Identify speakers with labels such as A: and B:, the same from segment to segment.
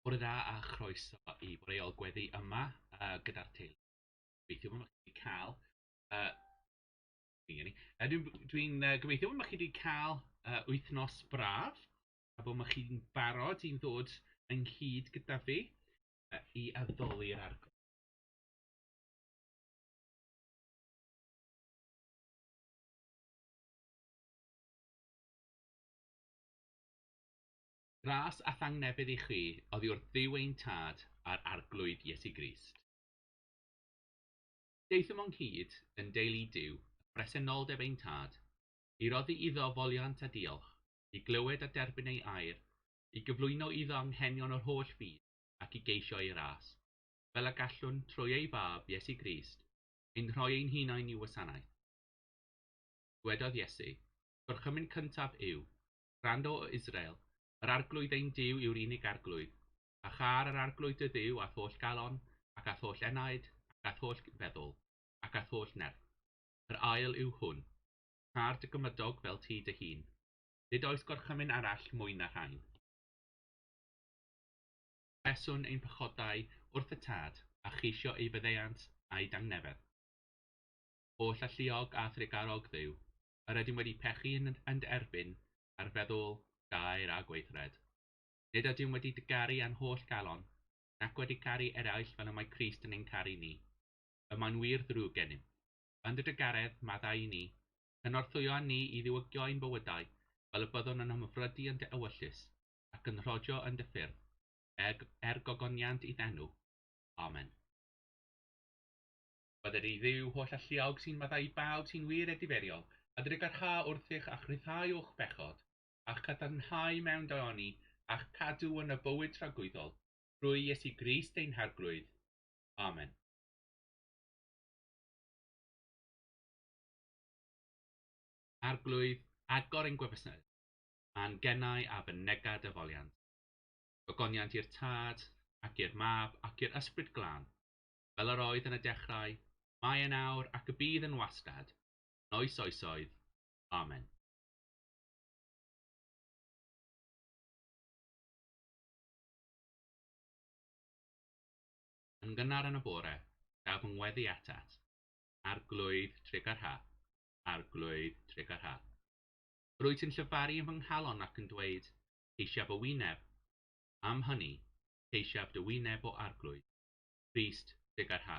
A: Bore da a chroeso i Boreol Gweddi yma gyda'r teulu. Gobeithio bod chi wedi cael... Dwi'n dwi gobeithio bod chi wedi cael wythnos braf a bod chi'n barod i'n ddod ynghyd gyda fi i addoli'r arglwydd. Gras a thangnefedd i chwi oddi wrth Dduw ein Tad a'r Arglwydd Iesu Grist. Deuthum ynghyd yn deulu Duw, ym mhresenoldeb ein Tad, i roddi iddo foliant a diolch, i glywed a derbyn ei air, i gyflwyno iddo anghenion yr holl fyd, ac i geisio ei ras, fel y gallwn, trwy ei Fab, Iesu Grist, ein rhoi ein hunain i'w wasanaeth. Dywedodd Iesu, Gorchymyn cyntaf yw, Gwrando, O Israel, yr Arglwydd ein Duw yw'r unig Arglwydd, a châr yr Arglwydd dy Dduw â'th holl galon, ac â'th holl enaid, ac â'th holl feddwl, ac â'th holl nerth. Yr ail yw hwn, Câr dy gymydog fel ti dy hun. Nid oes gorchymyn arall mwy na rhain. Confeswn ein pechodau wrth y Tad, a cheisio ei faddeuant a'i dangnefedd. Holl alluog a thrugarog Dduw, yr ydym wedi pechu yn yn dy erbyn ar feddwl, gair a gweithred. Nid ydym wedi dy garu â'n holl galon, nac wedi caru eraill fel y mae Crist yn ein caru ni. Y mae'n wir ddrwg gennym. Yn dy drugaredd, maddau i ni, cynorthwyo â ni i ddiwygio ein bywydau, fel y byddwn yn ymhyfrydu yn dy ewyllys, ac yn rhodio yn dy ffyrdd, er, er gogoniant i'th enw. Amen. Bydded i Dduw holl alluog sy'n maddau i bawb sy'n wir edifeiriol, a drugarha wrthych a'ch rhyddhau o'ch pechod, a'ch cadarnhau mewn daioni, a'ch cadw yn y bywyd tragwyddol, trwy Iesu Grist ein Harglwydd. Amen. Arglwydd, agor ein gwefusau, a'n genau a fynega dy foliant. Gogoniant i'r Tad, ac i'r Mab, ac i'r Ysbryd Glân, fel yr oedd yn y dechrau, mae yn awr, ac y bydd yn wastad, yn oes oesoedd. Amen. Yn gynnar yn y bore, daw fy ngweddi atat, Arglwydd trugarha, Arglwydd trugarha. Yr wyt yn llefaru yn fy nghalon ac yn dweud, Ceisiaf y wyneb. Am hynny, ceisiaf dy wyneb, O Arglwydd. Crist, trugarha.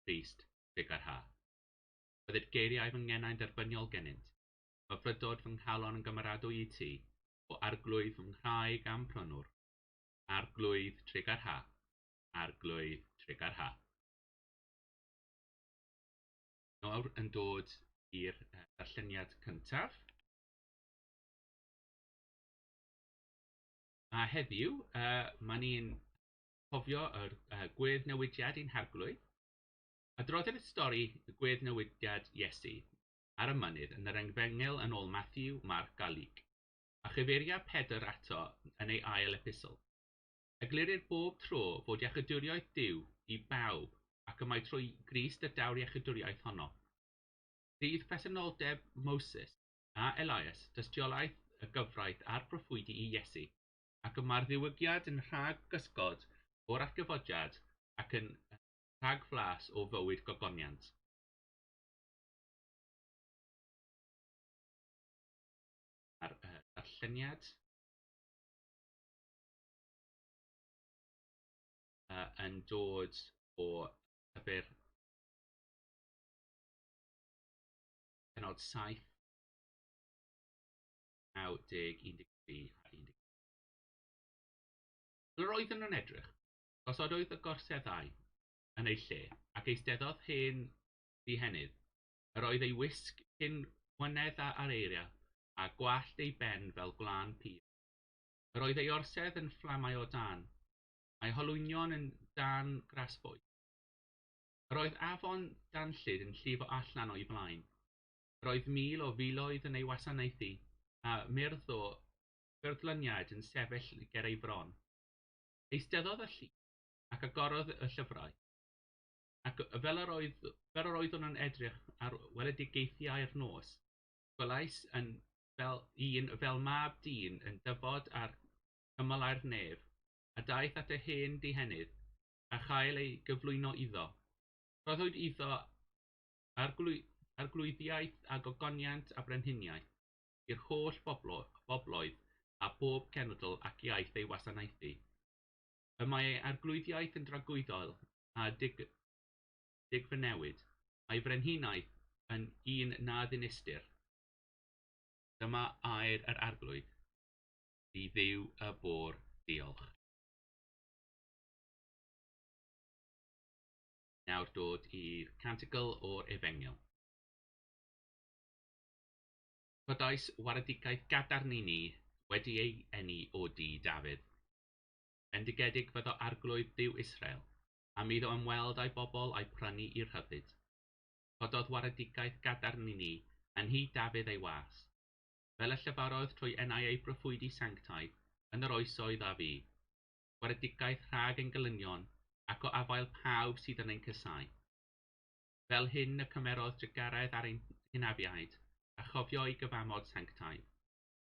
A: Crist, trugarha. Bydded geiriau fy ngenau'n dderbyniol gennyt, myfrydod fy nghalon yn gymeradwy i ti, O Arglwydd fy nghraig a'm prynwr. Arglwydd, trugarha. Arglwydd, trugarha. Nawr yn dod i'r darlleniad cyntaf. A heddiw, uh, mae ni'n cofio yr gweddnewidiad ein Harglwydd. Adroddir y stori y gweddnewidiad Iesu ar y mynydd yn yr Efengyl yn ôl Mathew, Marc a Luc, a chyfeiria Pedr ato yn ei ail epistol. Eglurir bob tro fod iachydwriaeth Duw i bawb ac y mae trwy Grist y daw'r iachydwriaeth honno. Rhydd presenoldeb Moses a Elias dystiolaeth y gyfraith a'r proffwydi i Iesu, ac y mae'r ddiwygiad yn rhag gysgod o'r atgyfodiad ac yn rhagflas o fywyd gogoniant. Mae'r darlleniad yn dod o lyfr pennod 7, 9, 10, 13 a 14. Fel yr oeddwn yn edrych, gosododd y gorseddau yn eu lle, ac eisteddodd hen ddihenydd. Yr oedd ei wisg cyn wynedd â'r eira, a gwallt ei ben fel gwlân pur. Yr oedd ei orsedd yn fflamau o dân, a'i holwynion yn dân grasboeth. Yr oedd afon danllyd yn llifo allan o'i flaen. Yr oedd 1,000 o filoedd yn ei wasanaethu, a myrdd o ffyrddlyniaid yn sefyll ger ei fron. Eisteddodd y llys, ac agorodd y llyfrau. Ac fel yr oedd, fel yr oeddwn yn edrych ar weledigaethiau'r nos, gwelais yn fel un fel mab dyn yn dyfod ar cymylau'r nef, A daeth at y hen dihenydd, a chael ei gyflwyno iddo. Rhoddwyd iddo arglwyddiaeth a gogoniant a brenhiniaeth, i'r holl bobloedd a phob cenedl ac iaith ei wasanaethu. Y mae ei arglwyddiaeth yn dragwyddol a digfynewid, a'i frenhinaeth yn un na ddinistr. Dyma air yr Arglwydd. I Dduw y bo'r diolch. Nawr dod i'r cantigl o'r Efengyl. Codais waredigaeth gadarn i ni, wedi ei eni o dŷ Dafydd. Bendigedig fyddo Arglwydd Dduw Israel, am iddo ymweld â'i bobl a'i prynu i'r rhyddid. Cododd waredigaeth gadarn i ni, yn nhŷ Dafydd ei was. Fel y llefarodd trwy enau ei broffwydi sanctaidd yn yr oesoedd a fu. Gwaredigaeth rhag ein gelynion, ac o afael pawb sydd yn ein casáu. Fel hyn y cymerodd drugaredd ar ein hynafiaid, a chofio ei gyfamod sanctaidd.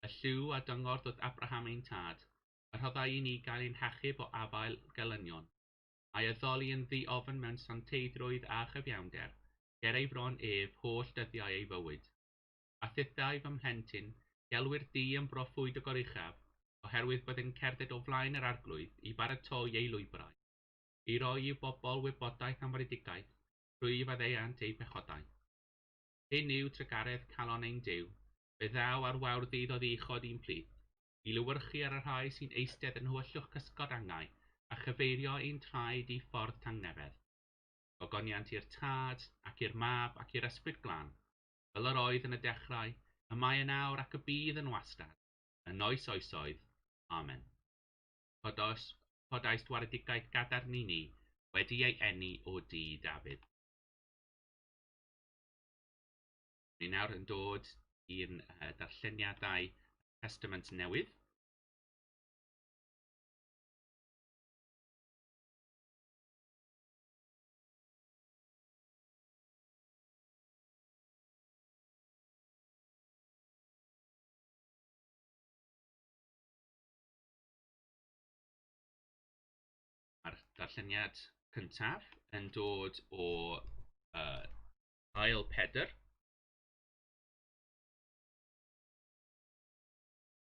A: Y llw a dyngordd wrth Abraham ein tad, y rhoddai i ni gael ein hachub o afael gelynion, a'i addoli yn ddi-ofn mewn santeiddrwydd a chyfiawnder, ger ei fron ef holl dyddiau ei fywyd. A thithau, fy mhlentyn, gelwir di yn broffwyd y Goruchaf, oherwydd bydd yn cerdded o flaen yr Arglwydd i baratoi ei lwybrau, i roi i'w bobl wybodaeth am waredigaeth trwy faddeuant eu pechodau. Hyn yw trugaredd calon ein Duw, fe ddaw ar wawr ddydd oddi uchod i'n plith, i lewyrchu ar y rhai sy'n eistedd yn nhywyllwch cysgod angau, a chyfeirio ein traed i ffordd tangnefedd. Gogoniant i'r Tad, ac i'r Mab, ac i'r Ysbryd Glân, fel yr oedd yn y dechrau, y mae yn awr ac y bydd yn wastad, yn oes oesoedd. Amen. Codos, codaist waredigaeth gadarn i ni, wedi ei eni o dŷ Dafydd. Ni nawr yn dod i'n darlleniadau Testament Newydd. Mae'r darlleniad cyntaf yn dod o ail Pedr.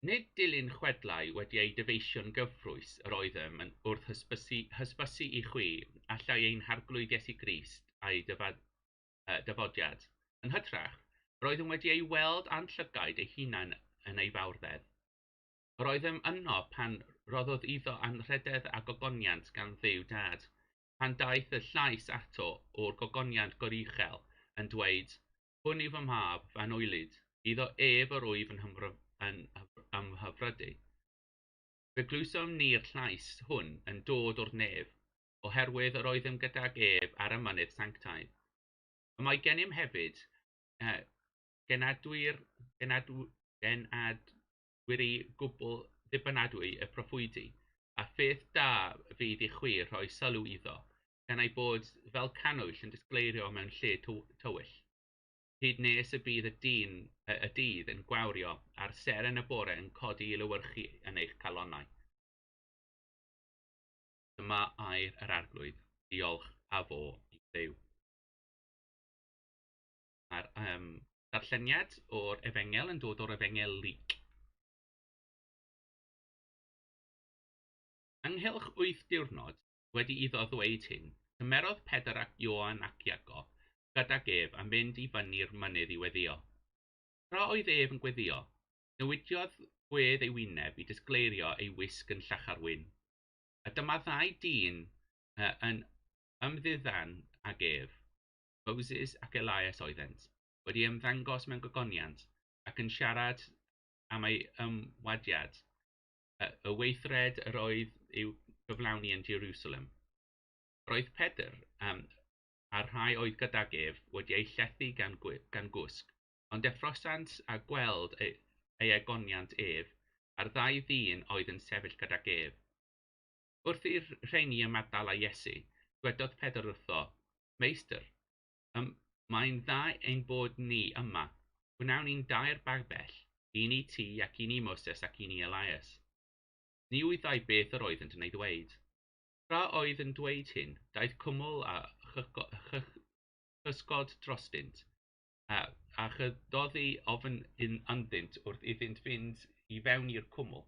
A: Nid dilyn chwedlau wedi eu dyfeisio'n gyfrwys yr oeddem yn wrth hysbysu, hysbysu i chwi allai ein Harglwydd Iesu Grist a'i dyfodiad. Yn hytrach, yr oeddem wedi ei weld â'n llygaid ei hunain yn ei fawredd. Yr oeddem yno pan roddodd iddo anrhydedd a gogoniant gan Dduw Dad, pan daeth y llais ato o'r gogoniant goruchel yn dweud, Hwn yw fy mab, fy anwylyd, iddo ef yr wyf yn yn ymhyfrydu. Fe glywsom ni'r llais hwn yn dod o'r nef, oherwydd yr oeddem gydag ef ar y mynydd sanctaidd. Y mae gennym hefyd genadwyr, genadw, genadwri gwbl ddibynadwy y proffwydi, a pheth da fydd i chwi rhoi sylw iddo, gan ei bod fel cannwyll yn disgleirio mewn lle tywyll, hyd nes y bydd y, dyn, y dydd yn gwawrio a'r seren y bore yn codi i lewyrchu yn eich calonnau. Dyma air yr Arglwydd, diolch a fo i Dduw. Mae'r darlleniad o'r Efengyl yn dod o'r Efengyl Luc. Ynghylch 8 diwrnod wedi iddo ddweud hyn, cymerodd Pedr ac Ioan ac Iago gydag ef a mynd i fyny'r mynydd i weddïo. Tra oedd ef yn gweddïo, newidiodd gwedd ei wyneb i disgleirio ei wisg yn llachar wyn. A dyma ddau dyn yn ymddiddan ag ef, Moses ac Elias oeddent, wedi ymddangos mewn gogoniant ac yn siarad am ei ymwadiad, y weithred yr oedd i'w gyflawni yn Jerusalem. Roedd Pedr a'r rhai oedd gydag ef wedi eu llethu gan, gan gwsg, ond deffrosant a gweld ei, ei egoniant ef, a'r ddau ddyn oedd yn sefyll gydag ef. Wrth i'r rheini ymadael â Iesu, dwedodd Pedr wrtho, Meistr, mae'n dda ein bod ni yma. Gwnawn ni'n dair babell, un i ti ac un i Moses ac un i Elias. Ni wyddai beth yr oeddent yn ei ddweud. Tra oedd yn dweud hyn, daeth cwmwl a chysgod drostynt, a chododdi ofn ynddynt wrth iddynt fynd i fewn i'r cwmwl.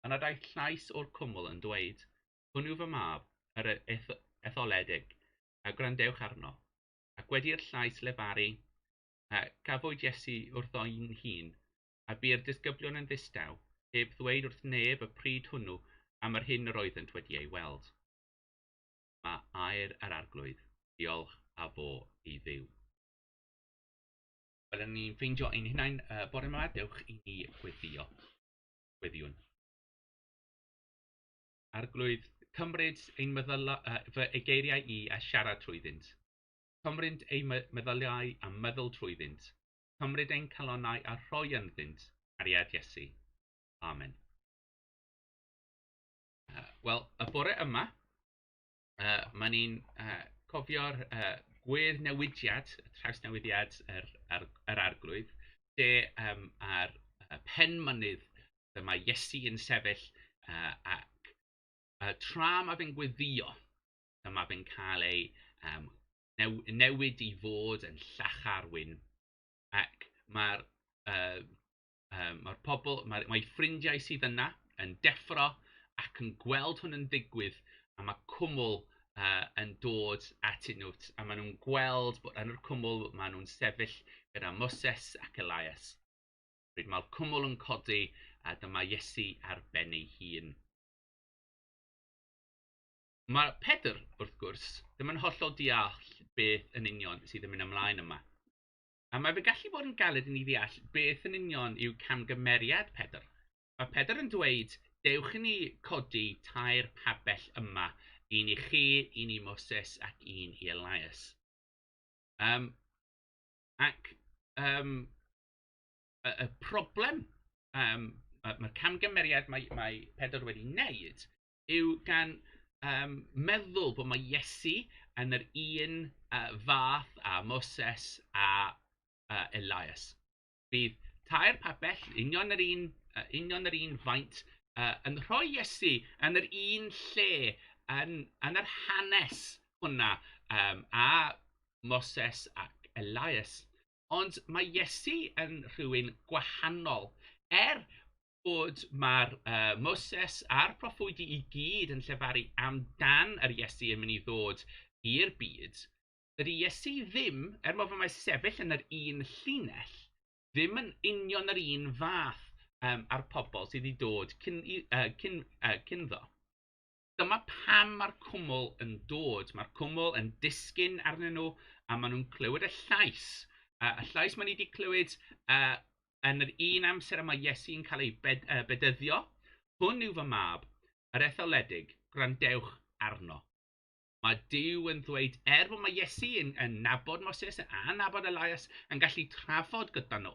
A: Yna daeth llais o'r cwmwl yn dweud, Hwn yw fy mab, yr etholedig, a gwrandewch arno. Ac wedi i'r llais lefaru, cafwyd Iesu wrtho'i hun, a bu'r disgyblion yn ddistaw, heb ddweud wrth neb y pryd hwnnw am yr hyn yr oeddent wedi ei weld. Mae air yr Arglwydd, diolch a fo i Dduw. Fel ni'n ffeindio ein hunain y bore yma, dewch i ni gweddio. Gweddiwn. Arglwydd, cymryd ein meddyla, fy geiriau i a siarad trwyddynt. Cymryd ein meddyliau a meddwl trwyddynt. Cymryd ein calonnau a rhoi ynddynt cariad Iesu. Amen. Wel, y bore yma, mae ni'n cofio'r gwedd newidiad, y trawsnewidiad yr, yr, yr arglwydd, lle um, ar pen mynydd dyma Iesu yn sefyll ac tra mae fe'n gweddio, dyma fe'n cael ei um, new, newid i fod yn llachar wyn. Ac mae'r uh, um, mae'r pobl, mae, mae ffrindiau sydd yna yn deffro ac yn gweld hwn yn digwydd a mae cwmwl uh, yn dod atyn nhw a maen nhw'n gweld bod yn yr cwmwl maen nhw'n sefyll gyda Moses ac Elias. Pryd mae'r cwmwl yn codi a dyma Iesu ar ben ei hun. Mae Pedr, wrth gwrs, ddim yn hollol deall beth yn union sydd yn mynd ymlaen yma. A mae fe gallu bod yn galed i ni ddeall beth yn union yw camgymeriad Pedr. Mae Pedr yn dweud, dewch i ni codi tair pabell yma, un i chi, un i Moses ac un i Elias. Um, ac um, y, y problem, um, mae'r camgymeriad mae, mae Pedr wedi wneud yw gan um, meddwl bod mae Iesu yn yr un uh, fath a Moses a uh, Elias. Bydd tair pabell, union yr un, uh, union yr un faint, uh, yn rhoi Iesu yn yr un lle, yn, yn yr hanes hwnna, um, a Moses ac Elias. Ond mae Iesu yn rhywun gwahanol. Er bod mae'r uh, Moses a'r proffwydi i gyd yn llefaru amdan yr Iesu yn mynd i ddod i'r byd, dydy Iesu ddim, er mod mae sefyll yn yr un llinell, ddim yn union yr un fath um, â'r pobl sydd wedi dod cyn, uh, cyn, uh, cynddo. Dyma pam mae'r cwmwl yn dod. Mae'r cwmwl yn disgyn arnyn nhw a maen nhw'n clywed y llais. Uh, y llais maen nhw wedi clywed uh, yn yr un amser y mae Iesu'n cael ei bed, uh, bedyddio. Hwn yw fy mab, yr etholedig, gwrandewch arno. Mae Duw yn ddweud, er bod mae Iesu yn, yn nabod Moses a nabod Elias, yn gallu trafod gyda nhw.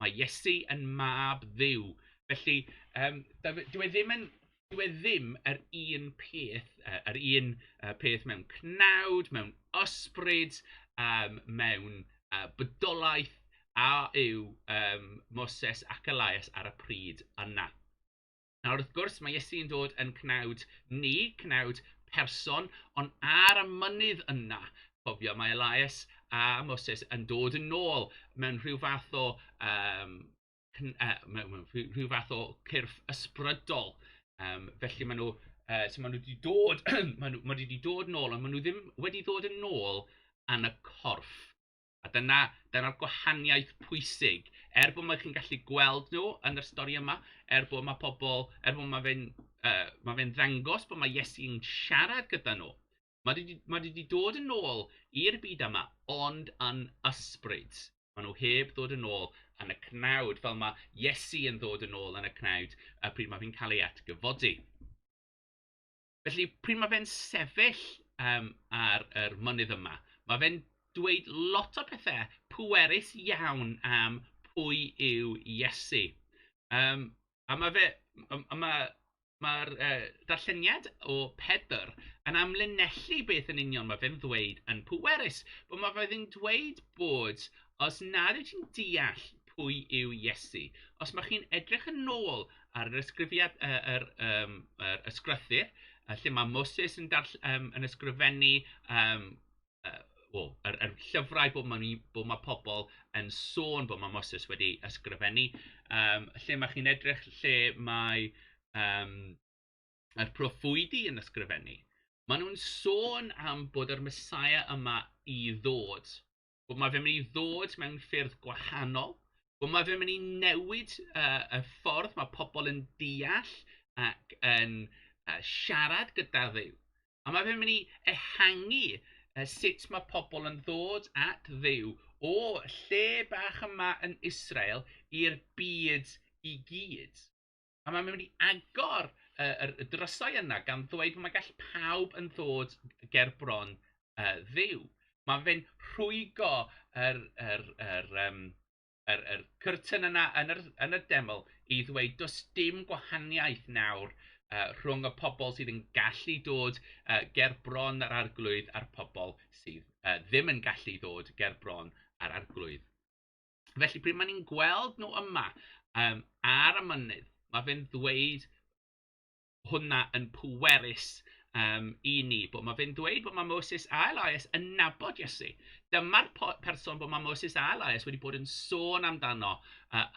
A: Mae Iesu yn mab Dduw. Felly, um, dyw e ddim yn dyw e ddim yr un peth, uh, yr un uh, peth mewn cnawd, mewn ysbryd, um, mewn uh, bydolaeth a yw um, Moses ac Elias ar y pryd yna. Nawr wrth gwrs mae Iesu yn dod yn cnawd ni, cnawd person, ond ar y mynydd yna, cofio, mae Elias a Moses yn dod yn ôl mewn rhyw fath o, um, uh, mewn rhyw fath o cyrff ysbrydol. Um, felly maen nhw, uh, so maen nhw wedi dod, maen nhw, maen nhw wedi dod yn ôl, ond maen nhw ddim wedi dod yn ôl yn y corff. A dyna, dyna'r gwahaniaeth pwysig. Er bod mae chi'n gallu gweld nhw yn yr stori yma, er bod mae pobl, er bod mae fe'n uh, mae fe'n ddangos bod mae Iesu'n siarad gyda nhw, mae wedi, mae wedi dod yn ôl i'r byd yma, ond yn ysbryd. Maen nhw heb ddod yn ôl yn y cnawd, fel mae Iesu yn ddod yn ôl yn y cnawd y pryd mae fe'n cael ei atgyfodi. Felly, pryd mae fe'n sefyll um, ar yr mynydd yma, mae fe'n dweud lot o pethau pwerus iawn am pwy yw Iesu. Um, a mae fe, a mae, mae'r uh, darlleniad o Pedr yn amlinellu beth yn union mae fe'n ddweud yn pwerus. Bod mae fe ddim dweud bod os nad wyt ti'n deall pwy yw Iesu. Os mae chi'n edrych yn ôl ar yr ysgrifiad, yr, um, yr ysgrythur, lle mae Moses yn, darll, um, yn ysgrifennu um, well, yr, yr llyfrau bod mae, bod mae pobl yn sôn bod mae Moses wedi ysgrifennu, um, lle mae chi'n edrych lle mae um, yr proffwydi yn ysgrifennu, maen nhw'n sôn am bod yr Messiah yma i ddod. Bod mae fe'n mynd i ddod mewn ffyrdd gwahanol, bod mae fe'n mynd i newid y ffordd mae pobl yn deall ac yn siarad gyda Dduw. A mae fe'n mynd i ehangu sut mae pobl yn ddod at Dduw o lle bach yma yn Israel i'r byd i gyd. A mae'n mynd i agor y, y drysau yna gan ddweud mae gall pawb yn ddod ger bron Dduw. Mae fe'n rhwygo yr, yr, yr, um, yr, yr curtain yna yn yr, yn y deml i ddweud does dim gwahaniaeth nawr rhwng y pobl sydd yn gallu dod ger bron yr arglwydd a'r pobl sydd ddim yn gallu ddod ger bron yr arglwydd. Felly pryd mae ni'n gweld nhw yma um, ar y mynydd, mae fe'n ddweud hwnna yn pwerus um, i ni, bod mae fe'n dweud bod mae Moses a Elias yn nabod Iesu. Dyma'r person bod mae Moses a Elias wedi bod yn sôn amdano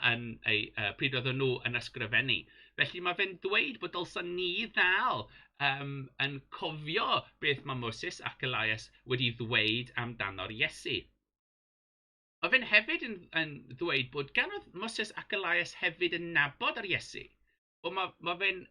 A: yn ei, pryd oedden nhw yn ysgrifennu. Felly mae fe'n dweud bod dylsen ni ddal um, yn cofio beth mae Moses ac Elias wedi ddweud amdano'r Iesu. Mae fe'n hefyd yn, yn ddweud bod gan oedd Moses ac Elias hefyd yn nabod yr Iesu. Bod mae, mae fe'n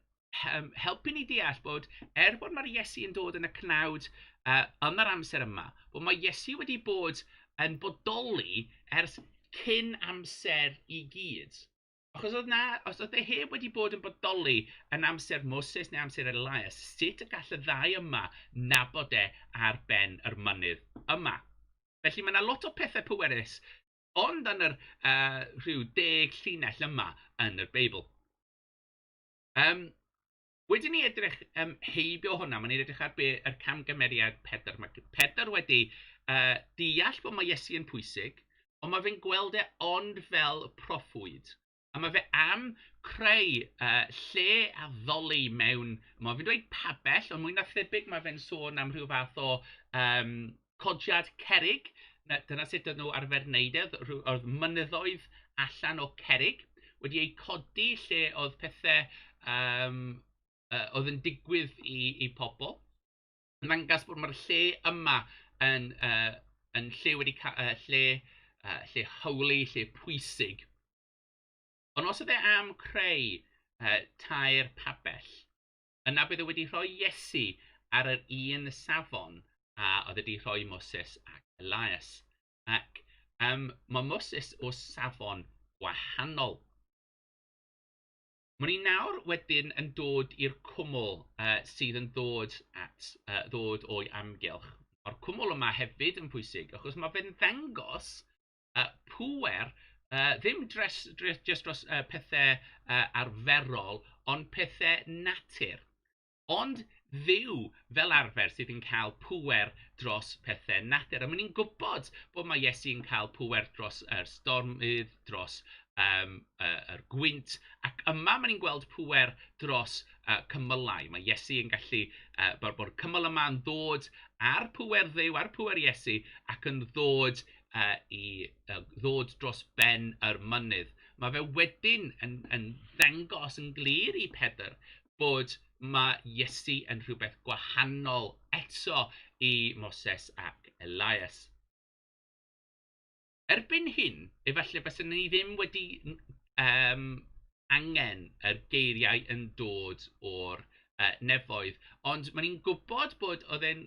A: um, helpu ni deall bod er bod mae'r Iesu yn dod yn y cnawd yn yr amser yma, bod mae Iesu wedi bod yn bodoli ers cyn amser i gyd. Achos oedd na, os oedd e heb wedi bod yn bodoli yn amser Moses neu amser Elias, sut y gall y ddau yma nabod e ar ben yr mynydd yma? Felly mae yna lot o pethau pwerus, ond yn yr rhyw deg llinell yma yn y Beibl. Um, wedi ni edrych um, heibio hwnna, mae'n ni'n edrych ar be yr camgymeriad Pedr. Mae Pedr wedi deall bod mae Iesu yn pwysig, ond mae fe'n gweld e ond fel proffwyd. A mae fe am creu lle addoli mewn, mae fe'n dweud pabell, ond mwy na thebyg mae fe'n sôn am rhyw fath o um, codiad cerrig. Dyna sut oedden nhw arfer wneud e, oedd mynyddoedd allan o cerrig wedi eu codi lle oedd pethau um, oedd yn digwydd i, i pobl. Yn dangos bod mae'r lle yma yn, yn lle wedi lle, lle holy, lle pwysig. Ond os oedd e am creu tair pabell, yna bydd e wedi rhoi Iesu ar yr un safon a oedd wedi rhoi Moses ac Elias. Ac um, mae Moses o safon gwahanol. Mae ni nawr wedyn yn dod i'r cwmwl sydd yn dod at ddod o'i amgylch. Mae'r cwmwl yma hefyd yn pwysig, achos mae fe'n ddangos pŵer ddim dres, dres, just dros pethau arferol, ond pethau natur. Ond Dduw fel arfer sydd yn cael pŵer dros pethau natur. A maen ni'n gwybod bod mae Iesu yn cael pŵer dros yr stormydd, dros um, yr gwynt, ac yma maen ni'n gweld pŵer dros cymylau. Mae Iesu yn gallu, bod, bod cymyl yma yn ddod ar pŵer Dduw, ar pŵer Iesu, ac yn ddod i ddod dros ben yr mynydd. Mae fe wedyn yn, yn ddangos yn glir i Pedr bod mae Iesu yn rhywbeth gwahanol eto i Moses ac Elias. Erbyn hyn, efallai byswn ni ddim wedi um, angen yr geiriau yn dod o'r nefoedd, ond mae ni'n gwybod bod oedd e'n,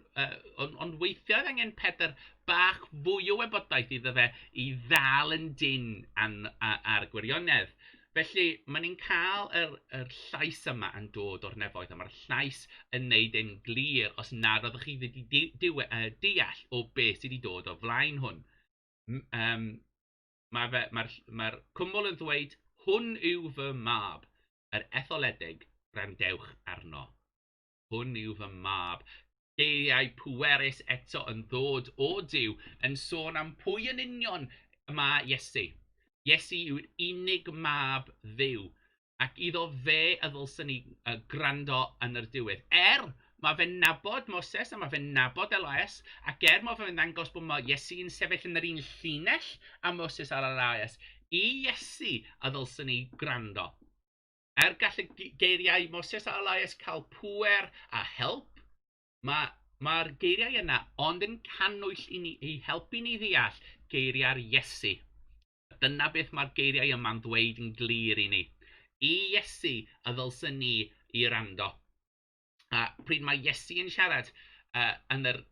A: ond, ond weithiau oedd angen Pedr bach fwy o wybodaeth iddo fe i ddal yn dyn an, ar y gwirionedd. Felly, mae ni'n cael yr, yr llais yma yn dod o'r nefoedd, a mae'r llais yn neud e'n glir os nad oeddech chi wedi di, diwe, deall o beth sydd wedi dod o flaen hwn. Um, mae fe, mae'r mae cwmwl yn ddweud, hwn yw fy mab, yr etholedig, gwrandewch arno. Hwn yw fy mab. Geiriau pwerus eto yn ddod o Duw yn sôn am pwy yn union mae Iesu. Iesu yw'r unig mab Dduw, ac iddo fe y ddylswn ni gwrando yn yr diwedd. Er mae fe'n nabod Moses a mae fe'n nabod Elias, ac er mae fe'n ddangos bod mae Iesu yn sefyll yn yr un llinell â Moses a'r Elias, i Iesu y ddylswn ni gwrando. Er gall y geiriau Moses a Elias cael pŵer a help, mae mae'r geiriau yna ond yn cannwyll i ni, i helpu ni ddeall geiriau'r Iesu. Dyna beth mae'r geiriau yma'n ddweud yn glir i ni. I Iesu y ddylswn ni i rando. A pryd mae Iesu yn siarad yn yr,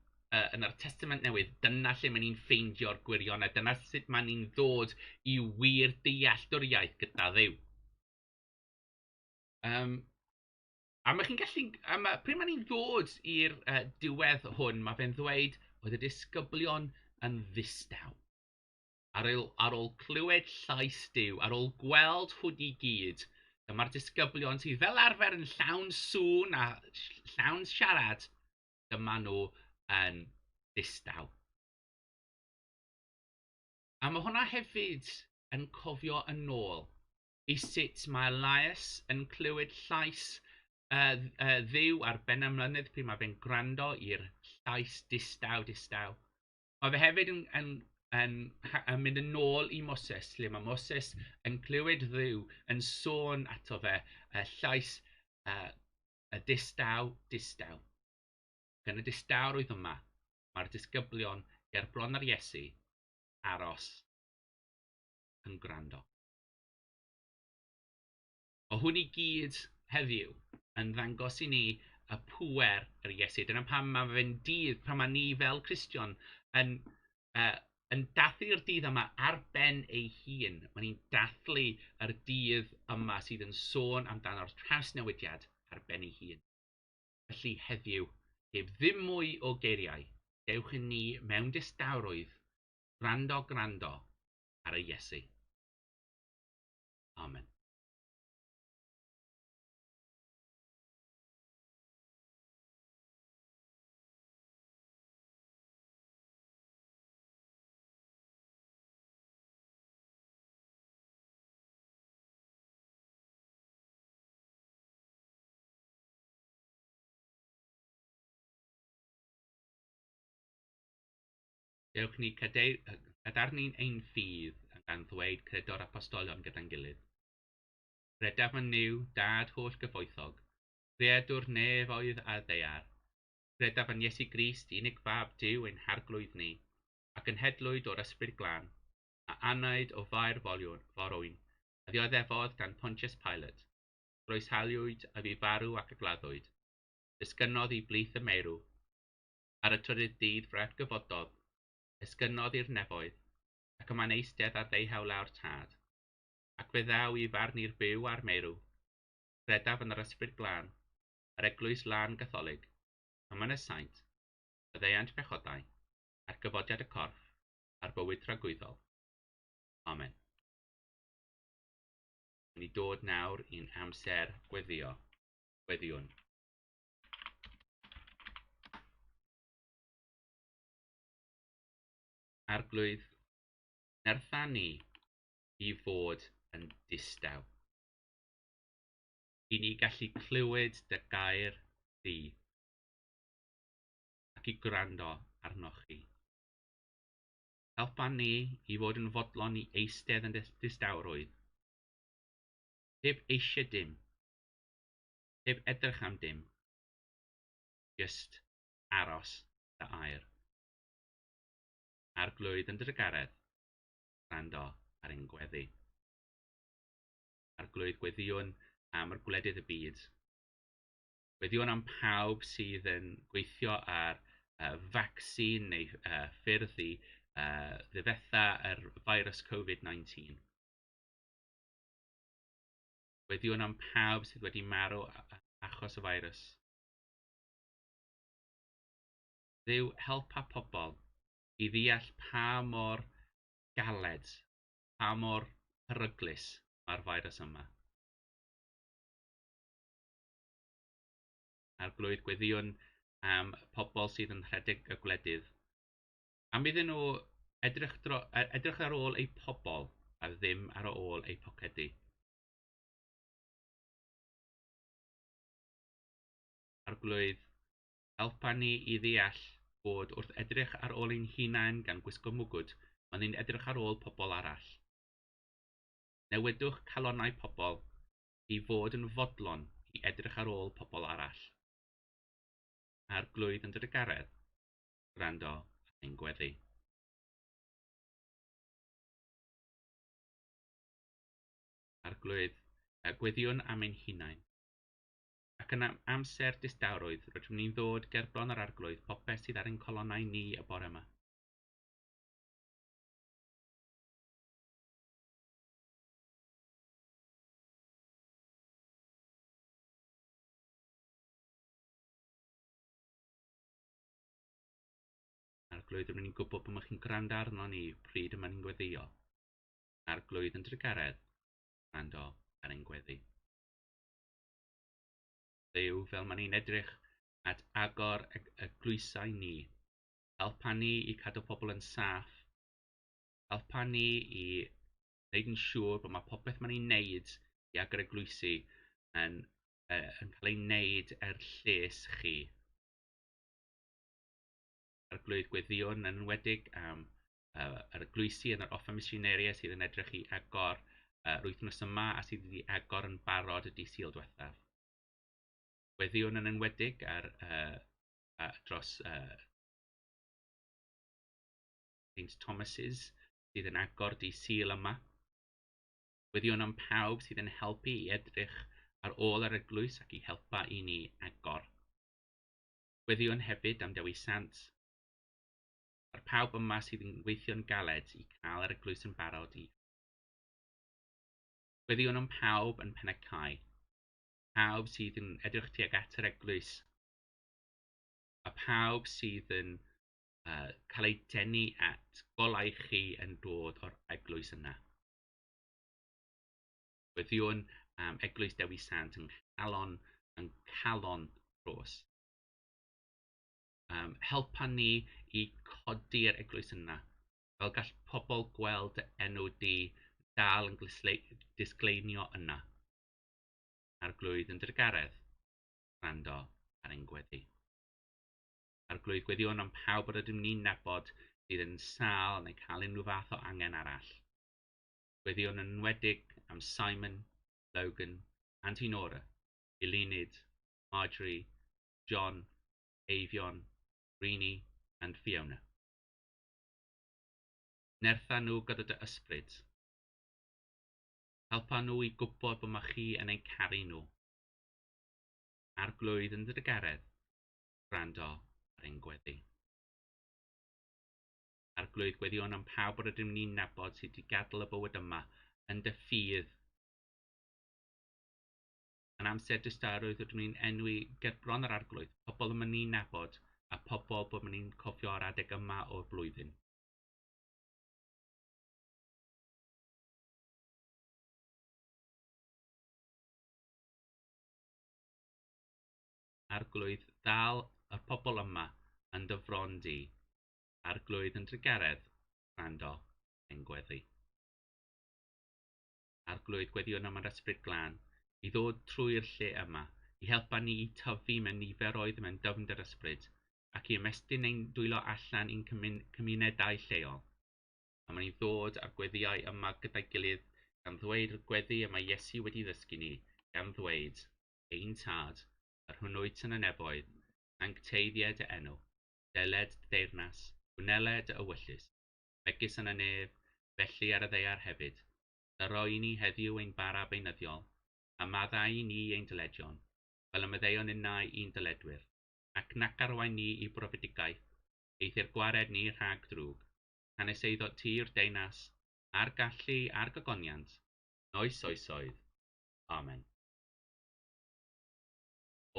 A: yn yr Testament Newydd, dyna lle mae ni'n ffeindio'r gwirionedd. Dyna sut mae ni'n ddod i wir dealltwriaeth gyda Dduw. A mae chi'n gallu... A mae, pryd mae ni'n ddod i'r diwedd hwn, mae fe'n ddweud oedd y disgyblion yn ddistaw. Ar ôl, ar ôl clywed llais Duw, ar ôl gweld hwn i gyd, dyma'r disgyblion sydd fel arfer yn llawn sŵn a llawn siarad, dyma nhw yn ddistaw. A mae hwnna hefyd yn cofio yn ôl i sut mae Elias yn clywed llais Dduw ar ben y mynydd pryd mae fe'n gwrando i'r llais distaw, distaw. Mae fe hefyd yn, yn, yn, yn mynd yn ôl i Moses, lle mae Moses yn clywed Dduw yn sôn ato fe, y llais y distaw, distaw. Ac yn y distawrwydd yma, mae'r disgyblion ger bron ar Iesu aros yn gwrando. O hwn i gyd heddiw yn ddangos i ni y pŵer yr Iesu. Dyna pam mae fe'n dydd, pan mae ni fel Cristion yn, yn dathlu'r dydd yma ar ben ei hun. Mae ni'n dathlu yr dydd yma sydd yn sôn amdano'r trawsnewidiad ar ben ei hun. Felly heddiw, heb ddim mwy o geiriau, dewch i ni mewn distawrwydd, gwrando, gwrando ar y Iesu. Amen. Dewch ni cadarnhau'n ein ffydd gan ddweud credo'r apostolion gyda'n gilydd. Credaf yn Nuw, Dad holl gyfoethog, creadur nefoedd a ddaear. Credaf yn Iesu Grist, unig fab Duw ein harglwydd ni, ac cenhedlwyd o'r Ysbryd Glân, a anaid o Fair Forwyn, a ddioddefodd dan Pontius Pilate, groeshaliwyd a fu farw ac a gladdwyd, disgynnodd i blith y meirw, ar y trydydd dydd fe atgyfododd, esgynnodd i'r nefoedd, ac y mae'n eistedd ar ddehaw lawr Tad, ac fe ddaw i farnu'r byw a'r meirw. Credaf yn yr Ysbryd Glân, yr Eglwys Lân Gatholig, ym y Saint, y ddeiant pechodau, a'r gyfodiad y corff, a'r bywyd tragwyddol. Amen. Ni dod nawr i'n amser gweddio. Gweddiwn. Arglwydd, nertha ni i fod yn distaw. I ni gallu clywed dy gair di ac i gwrando arnoch chi. Helpa ni i fod yn fodlon i eistedd yn distawrwydd, heb eisiau dim, heb edrych am dim, just aros dy air. Arglwydd yn dy drugaredd, gwrando ar ein gweddi. Arglwydd, gweddïwn am yr gwledydd y byd. Gweddïwn am pawb sydd yn gweithio ar vaccine neu ffyrdd i ddifetha yr virus Covid-19. Gweddïwn am pawb sydd wedi marw achos y virus. Dduw, helpa pobl i ddeall pa mor galed, pa mor peryglus mae'r virus yma. Arglwydd, gweddïwn am pobl sydd yn rhedeg y gwledydd, am iddyn nhw edrych, edrych ar ôl eu pobl a ddim ar ôl eu pocedi. Arglwydd, helpa ni i ddeall bod wrth edrych ar ôl ein hunain gan gwisgo mwgwd, mae ni'n edrych ar ôl pobl arall. Newidwch calonnau pobl i fod yn fodlon i edrych ar ôl pobl arall. Arglwydd yn drugaredd, gwrando ar ein gweddi. Arglwydd, gweddïwn am ein hunain. Ac yn amser distawrwydd, rydym ni'n ddod gerbron yr Arglwydd popeth sydd ar ein colonnau ni y bore yma. Arglwydd, rydym ni'n gwybod bod chi'n gwrando arno ni pryd yma ni'n gweddio. Arglwydd yn drugaredd, gwrando ar ein gweddi. Dduw, fel mae ni'n edrych at agor y glwysau ni, helpa ni i cadw pobl yn saff, helpa ni i wneud yn siŵr bod mae popeth mae ni'n neud i agor eglwysi yn cael ei wneud er lles chi. Arglwydd, gweddïwn yn enwedig am yr eglwysi yn yr Offer Missionaria sydd yn edrych i agor yr wythnos yma a sydd wedi agor yn barod y dydd Sul diwethaf. Gweddïwn yn enwedig ar dros St Thomas's sydd yn agor dydd Sul yma. Gweddïwn am pawb sydd yn helpu i edrych ar ôl yr eglwys ac i helpa i ni agor. Gweddïwn hefyd am Dewi Sant, a'r pawb yma sydd yn gweithio'n galed i cael yr eglwys yn barod i. Gweddïwn am pawb yn Pen y Cae, pawb sydd yn edrych tuag at yr eglwys, a pawb sydd yn cael ei denu at golau chi yn dod o'r eglwys yna. Gweddïwn am Eglwys Dewi Sant yng nghalon Rhos. Helpa ni i codi'r eglwys yna, fel gall pobl gweld dy enw di dal yn disgleinio yna. Arglwydd yn drugaredd, gwrando ar ein gweddi. Arglwydd, gweddïwn am pawb yr ydym ni'n nabod sydd yn sâl neu cael unrhyw fath o angen arall. Gweddïwn yn enwedig am Simon, Logan, Auntie Nora, Eluned, Marjorie, John, Eifion, Rini and Fiona. Nertha nhw gyda dy ysbryd. Helpa nhw i gwybod bod mae chi yn eu caru nhw. Arglwydd yn drugaredd, gwrando ar ein gweddi. Arglwydd, gweddïwn am pawb yr ydym ni'n nabod sydd wedi gadael y bywyd yma yn dy ffydd. Yn amser distawrwydd rydym ni'n enwi gerbron yr Arglwydd, pobl yma ni'n nabod a pobl bod ni'n cofio ar adeg yma o'r blwyddyn. Arglwydd, ddal yr pobl yma yn dy fron di. Arglwydd yn drugaredd, gwrando ein gweddi. Arglwydd, gweddïwn am yr Ysbryd Glân i ddod trwy'r lle yma, i helpa ni i tyfu mewn niferoedd mewn dyfnder ysbryd, ac i ymestyn ein dwylo allan i'n cymunedau lleol. A mae'n i ddod â'r gweddïau yma gyda'i gilydd, gan ddweud y gweddi y mae Iesu wedi ddysgu ni, gan ddweud, Ein Tad, yr hwn wyt yn y nefoedd, sancteiddied dy enw, deled dy deyrnas, gwneled dy ewyllys, megis yn y nef, felly ar y ddaear hefyd. Dyro i ni heddiw ein bara beunyddiol, a maddau i ni ein dyledion, fel y maddeuon innau i'n dyledwyr, ac nac arwain ni i brofedigaeth, eithr gwared ni rhag drwg, canys eiddo ti yw'r deyrnas, a'r gallu a'r gogoniant, yn oes oesoedd. Amen.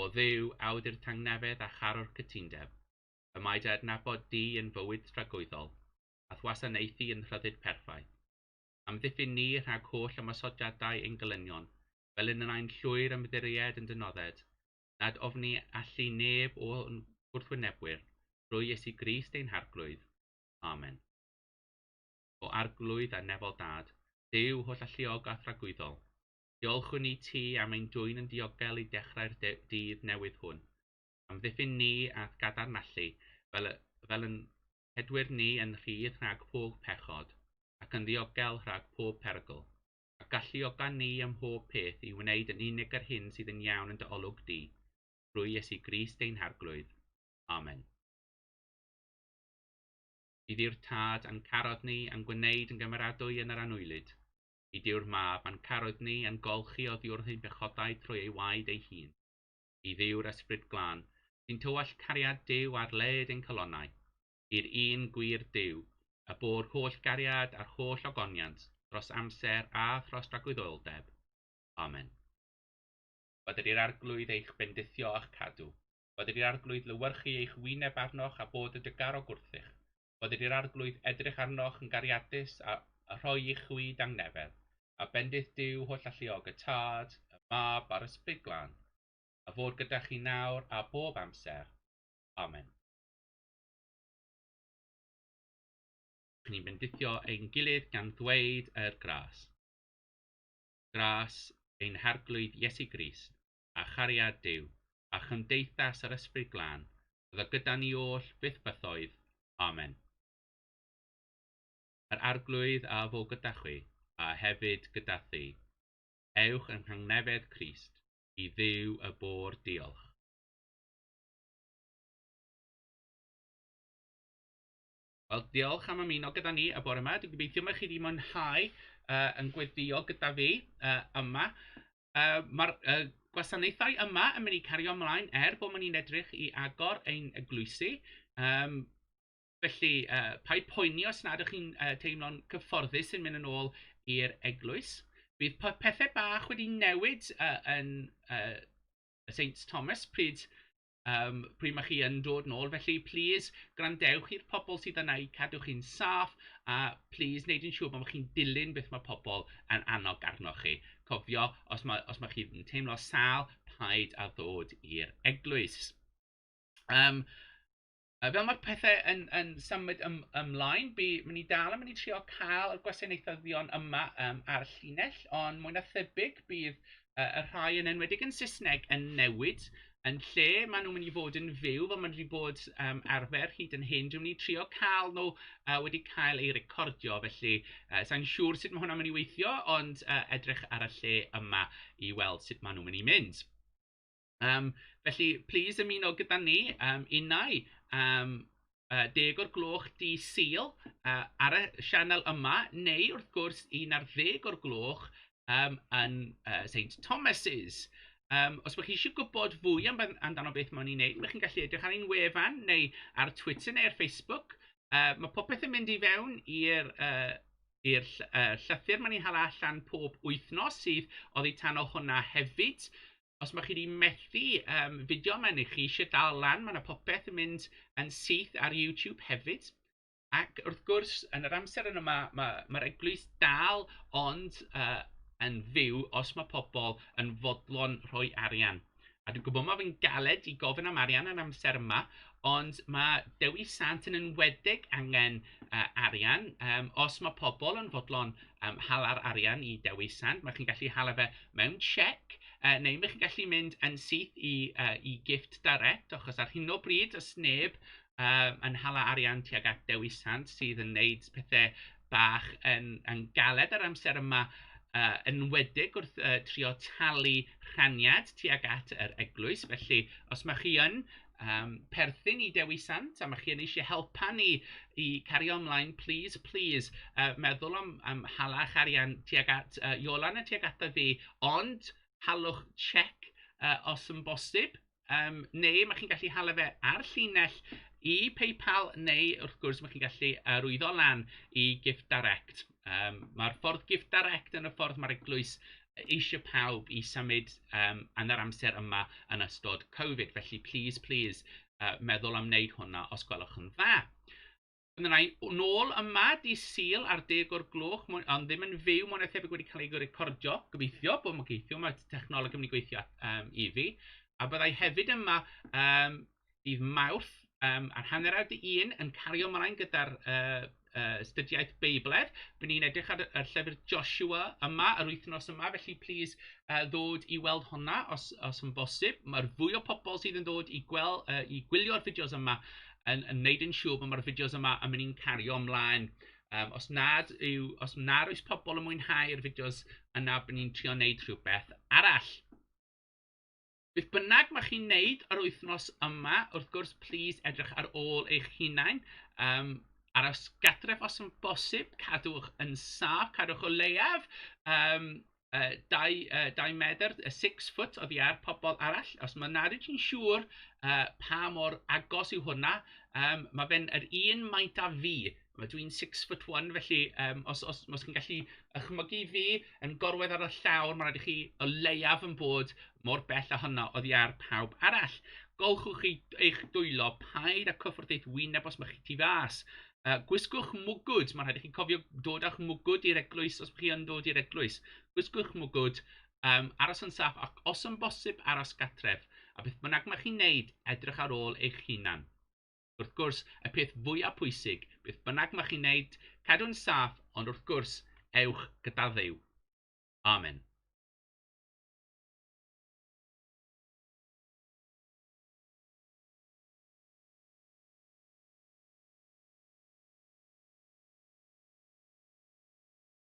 A: O Dduw, awdur tangnefedd a charwr cytundeb, y mae dy adnabod di yn fywyd tragwyddol, a'th wasanaethu yn rhyddid perffaith. Amddiffyn ni rhag holl ymosodiadau ein gelynion, fel yn ein llwyr ymddiried yn dy nodded, nad ofni allu neb o'n gwrthwynebwyr, drwy Iesu Grist ein Harglwydd. Amen. O Arglwydd a nefol Dad, Duw hollalluog a thragwyddol, diolchwn i ti am ein dwyn yn diogel i dechrau'r dydd newydd hwn. Amddiffyn ni a'th gadarn allu, fel, fel yn cedwir ni yn rhydd rhag pob pechod, ac yn ddiogel rhag pob perygl. A galluoga ni ym mhob peth i wneud yn unig yr hyn sydd yn iawn yn dy olwg di, drwy Iesu Grist ein Harglwydd. Amen. I Dduw'r Tad a'n carodd ni a'n gwneud yn gymeradwy yn yr anwylyd. I Duw'r Mab a'n carodd ni a'n golchi oddi wrth ein pechodau trwy ei waed ei hun. I Dduw'r Ysbryd Glân, sy'n tywallt cariad Duw ar led ein calonnau. I'r un gwir Duw, y bo'r holl gariad a'r holl ogoniant, dros amser a thros dragwyddoldeb. Amen. Bydded i'r Arglwydd eich bendithio a'ch cadw. Bydded i'r Arglwydd lewyrchu eich wyneb arnoch a bod yn drugarog wrthych. Bydded i'r Arglwydd edrych arnoch yn gariadus a, a rhoi i chwi dangnefedd, a bendith Duw hollalluog y Tad, y Mab a'r Ysbryd Glân, a fod gyda chi nawr a bob amser. Amen. Ni'n bendithio ein gilydd gan ddweud yr gras. Gras ein Harglwydd Iesu Grist, a chariad Duw, a chymdeithas yr Ysbryd Glân, fyddo gyda ni oll byth bythoedd. Amen. Yr Arglwydd a fo gyda chwi, a hefyd gyda thi. Ewch yng nghangnefedd Crist, i Dduw y bo'r diolch. Wel, diolch am ymuno gyda ni y bore yma. Dwi'n gobeithio mae chi wedi mwynhau yn gweddio gyda fi yma. Mae'r gwasanaethau yma yn mynd i cario ymlaen er bod ni'n edrych i agor ein eglwysi. Felly, paid poeni os nad ydych chi'n teimlo'n cyfforddus yn mynd yn ôl i'r eglwys. Bydd pethau bach wedi newid yn St Thomas pryd pryd mae chi yn dod nôl. Felly, please, gwrandewch i'r pobl sydd yna i cadw chi'n saff a please wneud yn siŵr bod chi'n dilyn beth mae pobl yn annog arnoch chi. Cofio, os mae, os mae chi'n teimlo sal, paid a ddod i'r eglwys. Fel mae'r pethau yn, yn symud ym, ymlaen, bu, mynd i dal yn mynd i trio cael y gwasanaethyddion yma ar y llinell, ond mwy na thebyg bydd y rhai yn enwedig yn Saesneg yn newid yn lle maen nhw'n mynd i fod yn fyw fel maen nhw wedi bod arfer hyd yn hyn. Dwi'n mynd i trio cael nhw wedi cael eu recordio, felly sa'n siŵr sut mae hwnna'n mynd i weithio, ond edrych ar y lle yma i weld sut maen nhw'n mynd i mynd. Felly, please ymuno gyda ni unau 10 o'r gloch dydd Sul ar y sianel yma, neu wrth gwrs 11 o'r gloch yn St Thomas's. Os ydych chi eisiau gwybod fwy am, amdano beth mae'n ei wneud, mae chi'n gallu edrych ar ein wefan neu ar Twitter neu ar Facebook. Mae popeth yn mynd i fewn i'r i'r llythyr mae'n ei hala allan pob wythnos sydd oddi tan o hwnna hefyd. Os mae chi wedi methu fideo yma neu chi eisiau dal lan, mae yna popeth yn mynd yn syth ar YouTube hefyd. Ac wrth gwrs, yn yr amser yna mae'r ma, ma eglwys dal ond yn fyw os mae pobl yn fodlon rhoi arian. A dwi'n gwybod mae fe'n galed i gofyn am arian yn amser yma, ond mae Dewi Sant yn enwedig angen arian. Os mae pobl yn fodlon hala'r arian i Dewi Sant, mae chi'n gallu hala fe mewn check, neu mae chi'n gallu mynd yn syth i Gift Direct, achos ar hyn o bryd, os neb yn hala arian tuag at Dewi Sant sydd yn wneud pethau bach yn galed ar amser yma, enwedig wrth trio talu rhaniad tuag at yr eglwys. Felly, os mae chi yn perthyn i Dewi Sant a mae chi yn eisiau helpa ni i cario ymlaen, please, please, meddwl am halach arian tuag at Iolan a tuag ata fi, ond halwch check os yn bosib. Neu mae chi'n gallu hala fe ar llinell i PayPal neu wrth gwrs mae chi'n gallu arwyddo lan i Gift Direct. Mae'r ffordd Gift Direct yn y ffordd mae'r eglwys eisiau pawb i symud yn yr amser yma yn ystod Covid. Felly please, please, meddwl am wneud hwnna os gwelwch yn dda. Byddwn i nôl yma dydd Sul ar 10 o'r gloch, ond ddim yn fyw, mwy na thebyg wedi cael ei recordio. Gobeithio bod mae'n gweithio, mae technoleg yn mynd i gweithio i fi. A byddai hefyd yma dydd Mawrth ar hanner awr 'di un yn cario ymlaen gyda'r astudiaeth Beibledd. Bydd ni'n edrych ar y llyfr Joshua yma yr wythnos yma, felly plîs ddod i weld hwnna os, os yn bosib. Mae'r fwy o pobl sydd yn dod i, gwel, i gwylio'r fideos yma yn, yn neud yn siŵr bod mae'r fideos yma yn mynd i'n cario ymlaen. Os nad yw, os nad oes pobl yn mwynhau'r fideos yna, bydd ni'n trio wneud rhywbeth arall. Beth bynnag mae chi'n neud yr wythnos yma, wrth gwrs, plîs edrych ar ôl eich hunain. Aros gartref os yn bosib, cadwch yn saff, cadwch o leiaf 2 medr, 6 foot oddi ar pobl arall. Os mae nad wyt ti'n siŵr pa mor agos yw hwnna, mae fe'n yr un maint â fi. Mae dwi'n 6 foot 1, felly os chi'n gallu ychmygu fi yn gorwedd ar y llawr, mae'n rhaid i chi o leiaf yn bod mor bell â hynna oddi ar pawb arall. Golchwch chi eich dwylo, paid â cyffwrdd eich wyneb os mae chi tu fas. Gwisgwch mwgwd, mae'n rhaid i chi cofio dod â'ch mwgwd i'r eglwys os chi yn dod i'r eglwys. Gwisgwch mwgwd, aros yn saff ac os yn bosib aros gartref. A beth bynnag mae chi'n neud, edrych ar ôl eich hunan. Wrth gwrs, y peth fwyaf pwysig, beth bynnag mae chi'n neud, cadw'n saff, ond wrth gwrs, ewch gyda Dduw. Amen.